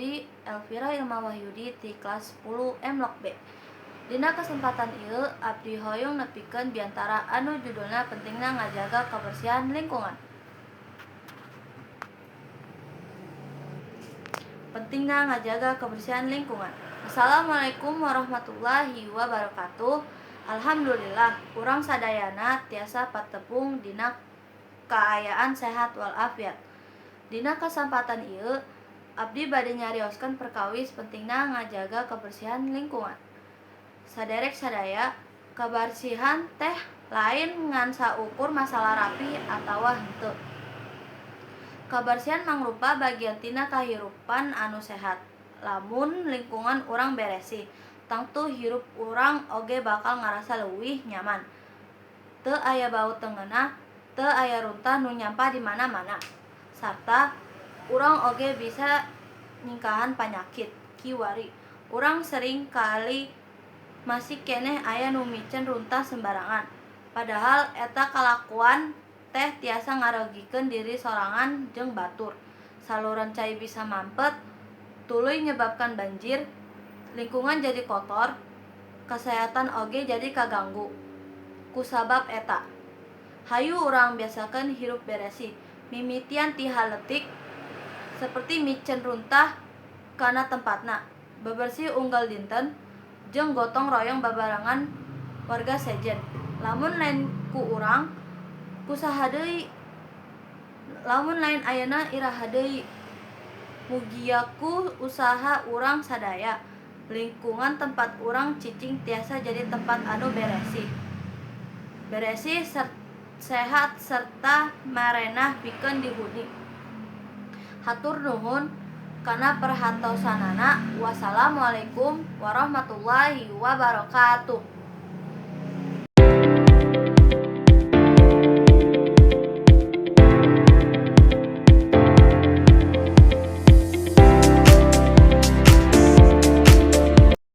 Abdi Elvira Ilma Wahyudi ti kelas 10 M Lok B. Dina kesempatan ieu abdi hoyong nepikeun biantara anu judulna pentingna ngajaga kebersihan lingkungan. Pentingna ngajaga kebersihan lingkungan. Assalamualaikum warahmatullahi wabarakatuh. Alhamdulillah urang sadayana tiasa patepung dina kaayaan sehat walafiat. Dina kasempatan ieu abdi bade nyarioskeun perkawis pentingna ngajaga kebersihan lingkungan. Saderek sadaya, kabarsihan teh lain ngan saukur masalah rapi atawa henteu. Kabarsihan mangrupa bagian tina kahirupan anu sehat. Lamun lingkungan urang beresih, tangtu hirup urang oge bakal ngarasa leuwih nyaman. Teu aya bau teu ngeunah, teu aya runtah nu nyampah di mana-mana. Sarta urang oge bisa nyingkahan panyakit. Kiwari, urang sering kali masih keneh aya nu miceun runtah sembarangan. Padahal eta kalakuan teh tiasa ngarugikeun diri sorangan jeung batur. Saluran cai bisa mampet, tuluy nyebabkan banjir, lingkungan jadi kotor, kasehatan oge jadi kaganggu kusabab eta. Hayu urang biasakeun hirup beresih, mimitian ti hal leutik saperti miceun runtah kana tempatna, bebersih unggal dinten, jeung gotong royong babarengan warga sejen. Lamun lain ku urang, ku saha deui? Lamun lain ayeuna, iraha deui? Mugia ku usaha urang sadaya, lingkungan tempat urang cicing tiasa jadi tempat anu beresih, sehat serta marenah pikeun dihuni. Hatur nuhun kana perhatosanana. Wassalamualaikum warahmatullahi wabarakatuh.